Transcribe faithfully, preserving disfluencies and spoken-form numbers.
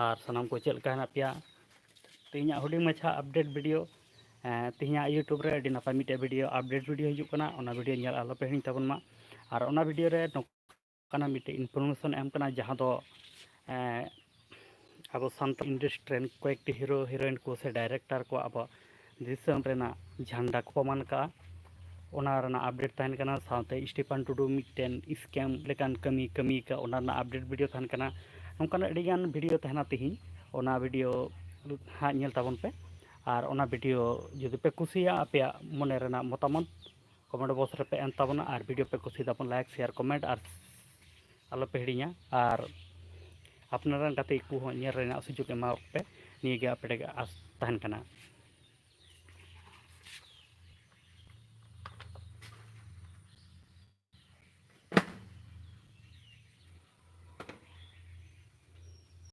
ᱟᱨ ᱥᱟᱱᱟᱢ ᱠᱚ ᱪᱮᱫ ᱞᱮᱠᱟ ᱦᱮᱱᱟᱜ ᱯᱮᱭᱟ? ᱛᱮᱦᱮᱧᱟᱜ ᱦᱩᱰᱤᱧ ᱢᱟᱪᱷᱟ update video, ᱮᱸ, ᱛᱮᱦᱮᱧᱟᱜ YouTube ᱨᱮ ᱟᱹᱰᱤ ᱱᱟᱯᱟᱭ ᱢᱤᱫᱴᱮᱡ video, update video ᱦᱤᱡᱩᱜ ᱠᱟᱱᱟ, ᱚᱱᱟ video ᱧᱮᱞ ᱟᱞᱚᱯᱮ ᱦᱤᱲᱤᱧ ᱛᱟᱵᱚᱱ ᱢᱟ᱾ ᱟᱨ ᱚᱱᱟ video ᱨᱮ ᱱᱚᱝᱠᱟᱱᱟᱜ ᱢᱤᱫᱴᱮᱡ information ᱮᱢ ᱠᱟᱱᱟ, ᱡᱟᱦᱟᱸ ᱫᱚ, ᱮᱸ, ᱟᱵᱚ ᱥᱟᱱᱛᱟᱲ industry ᱨᱮᱱ ᱠᱚᱭᱮᱠᱴᱤ hero heroine ᱠᱚ ᱥᱮ director ᱠᱚ ᱟᱵᱚ ᱫᱤᱥᱚᱢ ᱨᱮᱱᱟᱜ ᱡᱷᱟᱱᱰᱟ ᱠᱚ ᱚᱯᱚᱢᱟᱱ ᱠᱟᱜᱼᱟ, ᱚᱱᱟ ᱨᱮᱱᱟᱜ update ᱛᱟᱦᱮᱱ ᱠᱟᱱᱟ᱾ ᱥᱟᱶᱛᱮ ᱥᱴᱤᱯᱷᱟᱱ ᱴᱩᱰᱩ ᱢᱤᱫᱴᱮᱱ scam ᱞᱮᱠᱟᱱ ᱠᱟᱹᱢᱤ ᱠᱟᱹᱢᱤ ᱠᱟᱜ, ᱚᱱᱟ ᱨᱮᱱᱟᱜ update video ᱛᱟᱦᱮᱱ ᱠᱟᱱᱟ᱾ ᱱᱚᱝᱠᱟᱱᱟᱜ ᱟᱹᱰᱤᱜᱟᱱ video ᱛᱟᱦᱮᱱᱟ ᱛᱮᱦᱮᱧ, ᱚᱱᱟ video ᱦᱟᱸᱜ ᱧᱮᱞ ᱛᱟᱵᱚᱱ ᱯᱮ᱾ ᱟᱨ ᱚᱱᱟ video ᱡᱩᱫᱤ ᱯᱮ ᱠᱩᱥᱤᱭᱟᱜᱼᱟ, ᱟᱯᱮᱭᱟᱜ ᱢᱚᱱᱮ ᱨᱮᱱᱟᱜ ᱢᱚᱛᱟᱢᱚᱛ comment box ᱨᱮᱯᱮ ᱮᱢ ᱛᱟᱵᱚᱱᱟ᱾ ᱟᱨ video ᱯᱮ ᱠᱩᱥᱤ ᱛᱟᱵᱚᱱ, like, share, comment ᱟᱨ ᱟᱞᱚᱯᱮ ᱦᱤᱲᱤᱧᱟ᱾ ᱟᱨ ᱟᱯᱱᱟᱨ ᱨᱮᱱ ᱜᱟᱛᱮ ᱠᱚ ᱦᱚᱸ ᱧᱮᱞ ᱨᱮᱱᱟᱜ ᱥᱩᱡᱳᱜᱽ ᱮᱢᱟ ᱯᱮ, ᱱᱤᱭᱟᱹ ᱜᱮ ᱟᱯᱮ ᱴᱷᱮᱱ ᱟᱥ ᱛᱟᱦᱮᱱ ᱠᱟᱱᱟ᱾